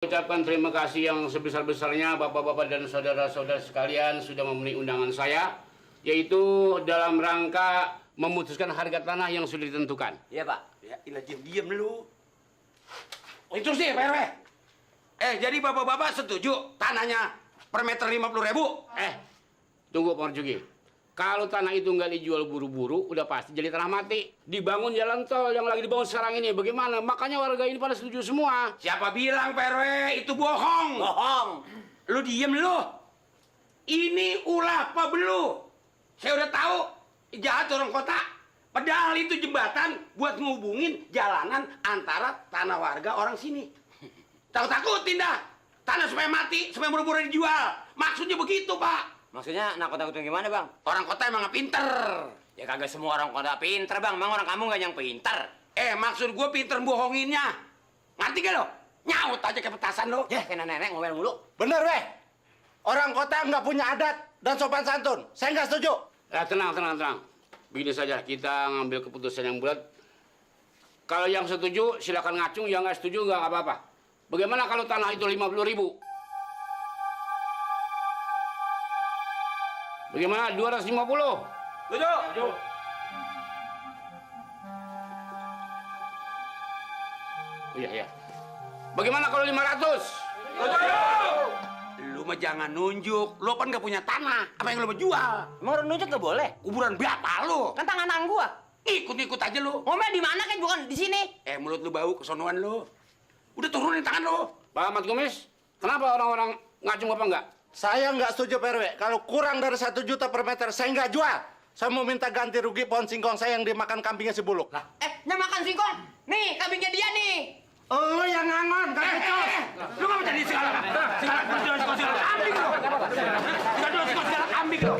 Ucapkan terima kasih yang sebesar-besarnya Bapak-bapak dan saudara-saudara sekalian sudah memenuhi undangan saya, yaitu dalam rangka memutuskan harga tanah yang sudah ditentukan. Iya, Pak. Ya, ilah diam lu. Oh, itu sih, Pak RW. Jadi bapak-bapak setuju tanahnya per meter 50.000? Tunggu Pak Marjuki. Kalau tanah itu nggak dijual buru-buru, udah pasti jadi tanah mati. Dibangun jalan tol yang lagi dibangun sekarang ini, bagaimana? Makanya warga ini pada setuju semua. Siapa bilang, Pak RW? Itu bohong. Bohong. Lu diem lu. Ini ulah apa belu? Saya udah tahu jahat orang kota. Padahal itu jembatan buat ngubungin jalanan antara tanah warga orang sini. Takut-takutin dah. Tanah supaya mati, supaya buru-buru dijual. Maksudnya begitu, Pak. Maksudnya nakut-nakutin gimana, Bang? Orang kota emang nggak pinter. Ya kagak semua orang kota pinter, Bang. Emang orang kamu nggak yang pinter. Maksud gue pinter bohonginnya. Ngerti gak lo? Nyaut aja ke petasan lo. Ya, kena nenek ngomel mulu. Bener, weh. Orang kota nggak punya adat dan sopan santun. Saya nggak setuju. Tenang. Begini saja, kita ngambil keputusan yang bulat. Kalau yang setuju, silakan ngacung. Yang nggak setuju, nggak apa-apa. Bagaimana kalau tanah itu 50.000? Bagaimana 250? Setuju. Oh iya. Bagaimana kalau 500? Lu mah jangan nunjuk. Lo kan nggak punya tanah. Apa yang lo mau jual? Emang orang nunjuk nggak boleh? Kuburan berapa lo? Kan tangan gua. Ikut-ikut aja lo. Ngomel di mana kan bukan di sini. Mulut lu bau kesonoan lo. Udah turunin tangan lo. Pak Ahmad Kumis, kenapa orang-orang ngacung apa enggak? Saya nggak setuju, Pak RW. Kalau kurang dari 1 juta per meter, saya nggak jual. Saya mau minta ganti rugi pohon singkong saya yang dimakan kambingnya si Buluk. Lah, Makan singkong. Nih, kambingnya dia nih. lo yang ngangon, kan becos. Lu nggak bisa di segala. Segala ambing lo. Segala ambing lo.